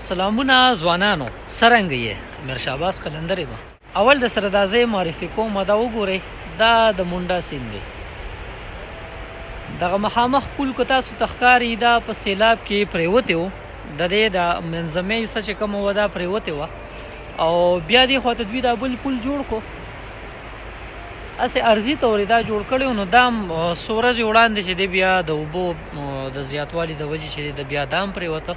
سلامونه ځوانانو څرنګه یې امیر شهباز قلندر یم اول د سره دا ځای معرفي کوم دا وګورئ دا د مونډا سیند دی. دغه مخامخ پول که تاسو ته ښکاري دا په سیلاب کې پریوتی و، د دې د منځمۍ حصه چې کومه وه دا پریوتې وه او بیا دې خواته دوی دا بل پول جوړ کو، هسې عرضي طور یې دا جوړ کړی و. نو دا هم څو ورځې وړاندې چې دی بیا د اوبو د زیاتوالي د وجې چې دی د بیا دا هم پرېوته.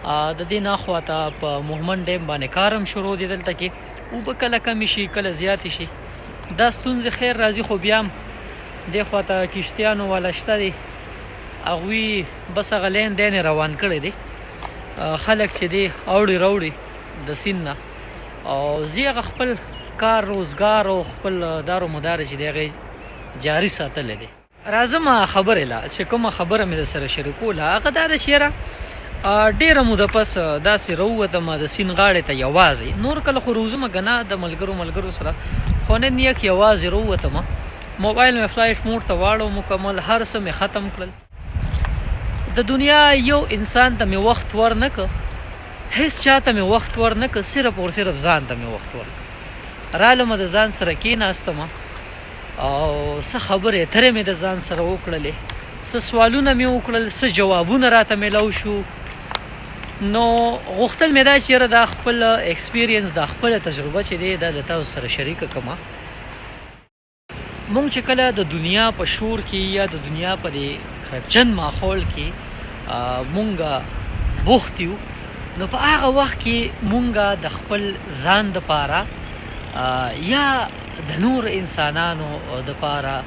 د دې نه خواته په مهمند ډیم باندې کار هم شروع دی، دلته کې اوبه کله کمې شي کله زیاتې شي، دا ستونزې خیر راځي، خو بیا هم دې خواته کشتیانو والا شته دی، هغوی بس هغه لین دین یې روان کړی دی، خلک چې دی اوړي راوړي د سیند نه او ځي هغه خپل کار روزګار او خپل دارو مدار چې دی هغه جاري ساتلی دی. راځم خبرې له چې کومه خبره مې درسره شریکوله هغه دا ده چې یاره ډېره موده پس داسې راووتم د سیند غاړې ته یوازې، نور کله خو روزم که نه د ملګرو ملګرو سره، خو نن یک یوازې راووتم، موبایل مې فلایټ موډ ته واړو، مکمل هر څه مې ختم کړل، د دنیا یو انسان ته مې وخت ورنکړ، هیڅ چا ته مې وخت ورنکړ، صرف او صرف ځان ته مې وخت ورکړ. رالم د ځان سره کېناستم او څه خبرې اترې مې د ځان سره وکړلې، څه سوالونه مې وکړل، څه جوابونه راته میلاو شو. نو غوښتل مې دا چې یاره دا خپل ایکسپیرینس، دا خپله تجربه چې دی دا له تاسو سره شریکه کړم. مونږ چې کله د دنیا په شور کې یا د دنیا په دې کرکجن ماحول کې مونږ بوخت یو، نو په هغه وخت کې مونږ د خپل ځان دپاره یا د نور انسانانو دپاره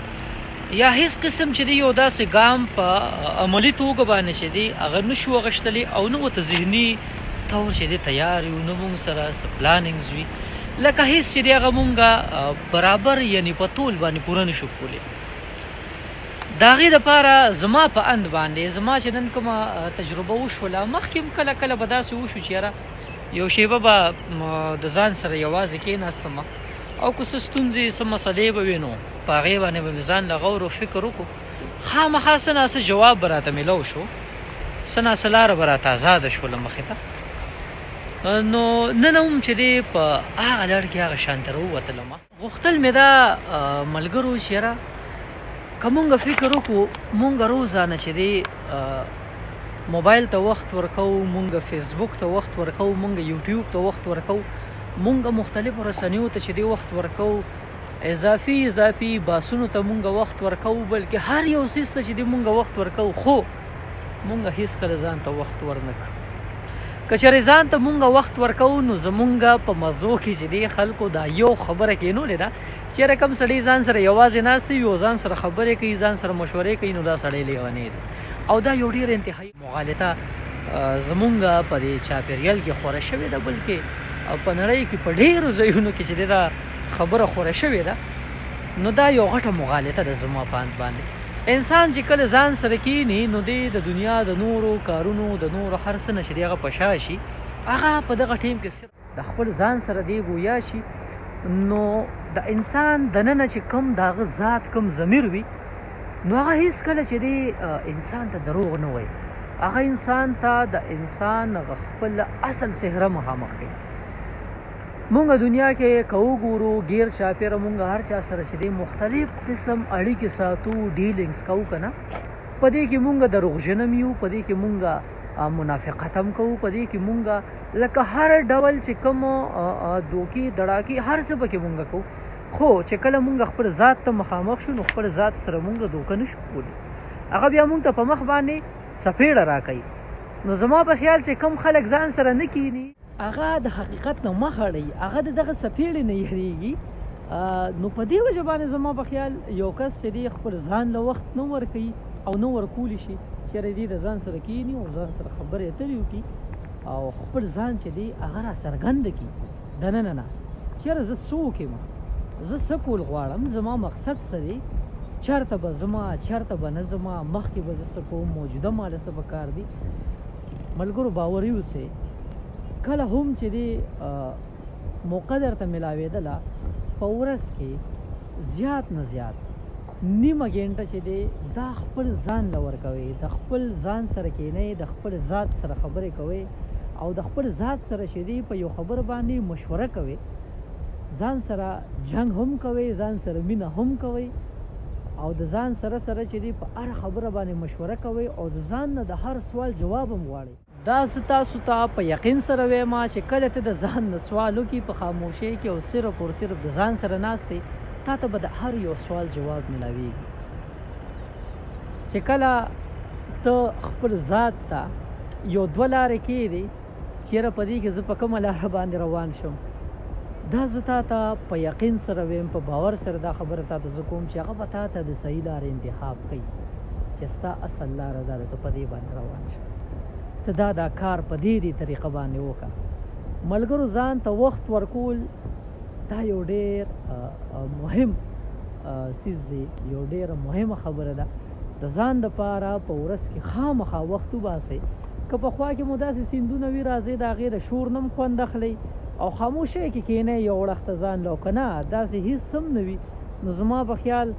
یا هیڅ قسم چې دی یو داسې ګام په عملي توګه باندې چې دی هغه نشو اخیستلی او نه ورته ذهني طور چې دی تیار یو، نه مونږ سره څه پلانینګز وي، لکه هیڅ چې دی هغه مونږ برابر یعنی په تول باندې پوره نشو کولی. د هغې دپاره زما په اند باندې زما چې نن کومه تجربه وشوله، مخکې هم کله کله به داسې وشو چې یاره یو شیبه به د ځان سره یوازې کېناستم او که څه ستونزې څه مسلې به وي نو په هغې باندې به مې ځان له غور او فکر وکړو، خامخا څه نا څه جواب به راته میلاو شو، څه نا څه لاره به راته ازاده شوله مخې ته. نو نن هم چې دی په هغه لړ کې هغه شان ته راووتلم. غوښتل مې دا ملګرو چې یاره که مونږ فکر وکړو، مونږ روزانه چې دی موبایل ته وخت ورکوو، مونږ فیسبوک ته وخت ورکوو، مونږ یوټیوب ته وخت ورکوو، مونږ مختلفو رسنیو ته چې دی وخت ورکوو، اضافي اضافي باسونو ته مونږ وخت ورکوو، بلکې هر یو څیز ته چې دی مونږ وخت ورکوو، خو مونږ هیڅکله ځان ته وخت ورنکړو. که چېرې ځان ته مونږ وخت ورکوو نو زمونږ په مزو کې چې دی خلکو دا یو خبره کېنولې ده چېرې کوم سړی ځان سره یوازې ناست وي او ځان سره خبرې کوي، ځان سره مشورې کوي، نو دا سړی لیونی دی. او دا یو ډېر انتهایي مغالطه زمونږ په دې چاپېریال کې خوره شوې ده، بلکې په نړۍ کې په ډېرو ځایونو کې چې دی دا خبره خوره شوې ده. نو دا یو غټه مغالطه ده زما په اند باندې. انسان چې کله ځان سره کینی نو دی د دنیا د نورو کارونو د نورو هر څه نه چې دی هغه په شا شي، هغه په دغه ټیم کې صرف د خپل ځان سره دی ګویا شي. نو د انسان دننه چې کوم د هغه ذات کوم ضمیر وي نو هغه هیڅ کله چې دی انسان ته دروغ نه وایي، هغه انسان ته د انسان هغه خپل اصل څهره مخامخ کوي. مونږ دنیا کې که وګورو ګیر چاپیره مونږ هر چا سره چې دی مختلف قسم اړیکې ساتو، ډیلینګز کوو که نه، په دې کې مونږ دروغجن هم یو، په دې کې مونږ منافقت هم کوو، په دې کې مونږ لکه هر ډول چې کوم دوکې دړاکې هر څه پکې مونږ کوو، خو چې کله مونږ خپل ذات ته مخامخ شو نو خپل ذات سره مونږ دوکه نشو کولی، هغه بیا مونږ ته په مخ باندې څپېړه راکوي. نو زما په خیال چې کوم خلک ځان سره نه کیني هغه د حقیقت نه مخ اړوي، هغه د دغه څپېړې نه یریږي. نو په دې وجه باندې زما په خیال یو کس چې دی خپل ځان له وخت نه ورکوي او نه ورکولی شي، چېرې دی د ځان سره کیني او ځان سره خبرې اترې وکړي او خپل ځان چې دی هغه را څرګند کړي دننه نه، چېرې زه څوک یم، زه څه کول غواړم، زما مقصد څه دی، چېرته به ځم، چېرته به نه ځم، مخکې به زه څه کوم، موجوده ماله څه په کار دي. ملګرو باوري اوسئ کله هم چې دی موقع درته ملاوېدله په ورځ کې زیات نه زیات نیمه ګنټه چې دی دا خپل ځان له ورکوي، د خپل ځان سره کینئ، د خپل ذات سره خبرې کوئ او د خپل ذات سره چې دی په یو خبره باندې مشوره کوي، ځان سره جنګ هم کوي، ځان سره مینه هم کوي او د ځان سره سره چې دی په هر خبره باندې مشوره کوي او د ځان نه د هر سوال جواب هم غواړي. دا زه تاسو ته په یقین سره وایم چې کله ته د ځان نه سوال وکړي په خاموشۍ کې او صرف اور صرف د ځان سره ناست یې، تاته به د هر یو سوال جواب ملاویږي. چې کله ته خپل ذات ته یو دوه لارې کېږدې چې یاره په دې کې زه په کومه لاره باندې روان شم، دا زه تا ته په یقین سره ویم، په باور سره دا خبره تا ته زه کوم چې هغه به تا ته د صحیح لارې انتخاب کوي چې ستا اصل لاره دا ده، ته په دې باندې روان شه، ته دا دا کار په دې دې طریقه باندې وکړه. ملګرو ځان ته وخت ورکول دا یو ډیر مهم څیز دی، یو ډیره مهمه خبره ده. د ځان د پاره په ورځ کې خامخا وخت وباسئ. که په خوا کې مو داسې سیندونه وي، راځئ د هغې د شور نه هم خوند اخلئ او خاموشۍ کې کینئ یو اړخ ته ځان له، او که نه داسې هیڅ هم نه وي نو زما په خیال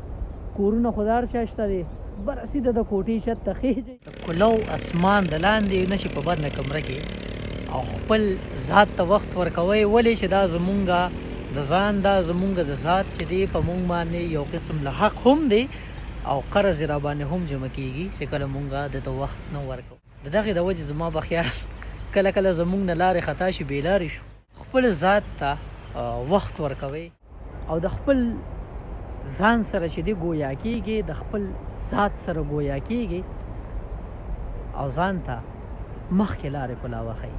کورونه خو د هر چا شته دی، بره سیده د کوټې چت ته خېژئ. د کلو اسمان د لاندې نه چې په بنده کمره کې او خپل ذات ته وخت ورکوئ، ولې چې دا زمونږ د ځان، دا زمونږ د ذات چې دی په مونږ باندې یو قسم له حق هم دی او قرض یې راباندې هم جمع کیږي چې کله مونږ ده ته وخت نه ورکوو. د دغې د وجې زما په خیال کله کله زمونږ نه لارې خطا شي، بې لارې شو. خپل ذات ته وخت ورکوئ او د خپل ځان سره چې دی ګویا کیږي، د خپل ذات سره ګویا کیږي او ځان ته مخکې لارې کلاوه ښیي.